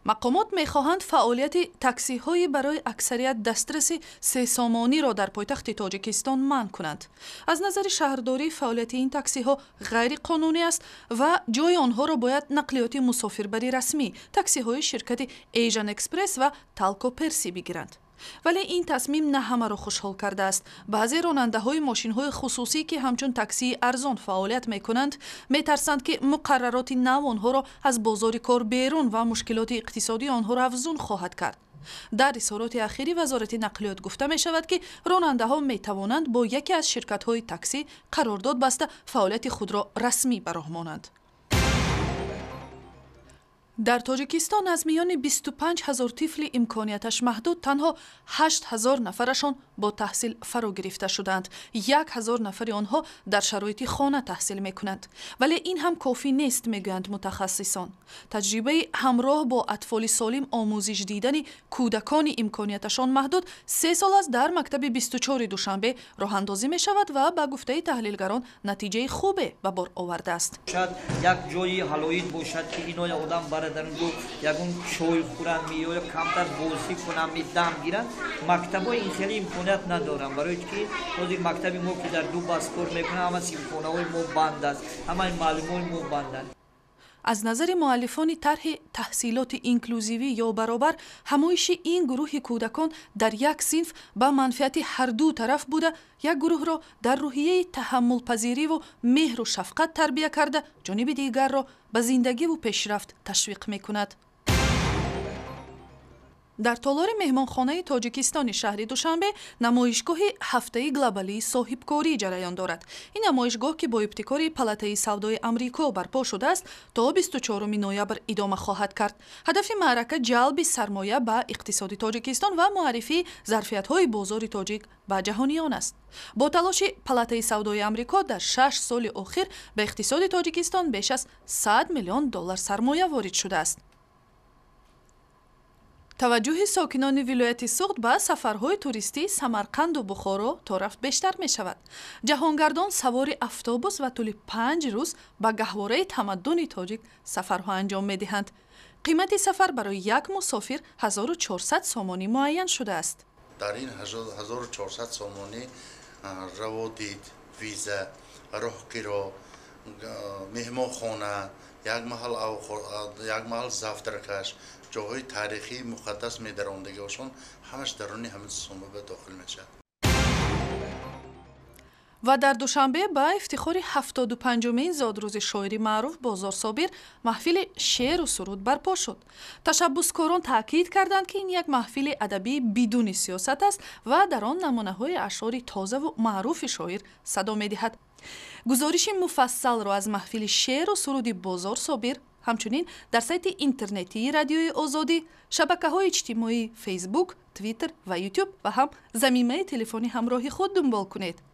Мақомот мехоҳанд фаъолияти таксиҳои барои аксарият дастраси 3 сомониро дар пойтахти Тоҷикистон манъ кунанд. Аз назари шаҳрдорӣ, фаъолияти ин таксиҳо ғайриқонунӣ аст ва ҷои онҳоро бояд нақлиёти мусофирбари расмӣ, таксиҳои ширкати Asian Express ва Талко Перси бигиранд. Вале ин тасмим на ҳамаро хушҳол кардааст. Баъзе ронандаҳои мошинҳои хусусӣ, ки ҳамчун таксии арзон фаъолият мекунанд, метарсанд, ки муқаррароти нав онҳоро аз бозори кор берун ва мушкилоти иқтисодии онҳоро афзун хоҳад кард. Дар изҳороти ахири Вазорати нақлиёт гуфта мешавад, ки ронандаҳо метавонанд бо яке аз ширкатҳои таксӣ қарордод баста, фаъолияти худро расмӣ ба роҳ монанд. Дар Тоҷикистон аз миёни 25 ҳазор тифли имконияташ маҳдуд танҳо 8 ҳазор нафарашон бо таҳсил фаро гирифта шудаанд. 1000 нафари онҳо дар шароити хона таҳсил мекунанд. Вале ин ҳам кофӣ нест, мегӯянд мутахассисон. Таҷрибаи ҳамроҳ бо атфоли солим омӯзиш дидани кӯдакони имконияташон маҳдуд 3 сол аст дар мактаби 24-и Душанбе роҳандозӣ мешавад ва, ба гуфтаи таҳлилгарон, натиҷаи хубе ба бор овардааст. Шояд як ҷои ҳалоит бошад, ки ино одам барад, дар онҷо ягон чой хӯранд ё камтар бозӣ кунанд, дам гиранд. Мактабҳои ин хеле имконият надоранд, барои ки ҳозир мактаби мо, ки дар ду баст кор мекунад, ҳама синфхонаҳои мо банд аст, ҳамаи муаллимои мо банданд. Аз назари муаллифони тарҳи таҳсилоти инклюзивӣ ё баробар, ҳамоиши ин гурӯҳи кӯдакон дар як синф ба манфиати ҳарду тараф буда, як гурӯҳро дар рӯҳияи таҳаммулпазириву меҳру шафқат тарбия карда, ҷониби дигарро ба зиндагиву пешрафт ташвиқ мекунад. Дар толори меҳмонхонаи Тоҷикистони шаҳри Душанбе намоишгоҳи ҳафтаи глобалии соҳибкорӣ ҷараён дорад. Ин намоишгоҳ, ки бо ибтикори Палатаи савдои Амрико барпо шудааст, то 24 ноябр идома хоҳад кард. Ҳадафи маърака ҷалби сармоя ба иқтисоди Тоҷикистон ва муаррифии зарфиятҳои бозори тоҷик ба ҷаҳониён аст. Бо талоши Палатаи савдои Амрико дар 6 соли охир ба иқтисоди Тоҷикистон беш аз 100 миллион доллар сармоя ворид шудааст. Таваҷҷӯҳи сокинони вилояти Суғд ба сафарҳои туристии Самарқанду Бухоро торафт бештар мешавад. Ҷаҳонгардон савори автобус ва тӯли 5 рӯз ба гаҳвораи тамаддуни тоҷик сафарҳо анҷом медиҳанд. Қимати сафар барои як мусофир 1400 сомонӣ муайян шудааст. Дар ин 1400 сомонӣ раводид, виза, роҳкиро, меҳмонхона, як маҳал, як маҳал завтракаш, ҷоҳои таърихии муқаддас медарондагиҳошон ҳамаш даруни ҳамин сумма ба дохил мешавад. Ва дар Душанбе ба ифтихори 75-умин зодрӯзи шоири маъруф Бозор Собир маҳфили шеъру суруд барпо шуд. Ташаббускорон таъкид карданд, ки ин як маҳфили адабии бидуни сиёсат аст ва дар он намунаҳои ашъори тозаву маъруфи шоир садо медиҳад. Гузориши муфассалро аз маҳфили шеъру суруди Бозор Собир ҳамчунин дар сайти интернетии Радиои Озодӣ, шабакаҳои иҷтимоӣ, Фейсбук, Твиттер ва Ютуб ва ҳам замимаи телефони ҳамроҳи худ дунбол кунед.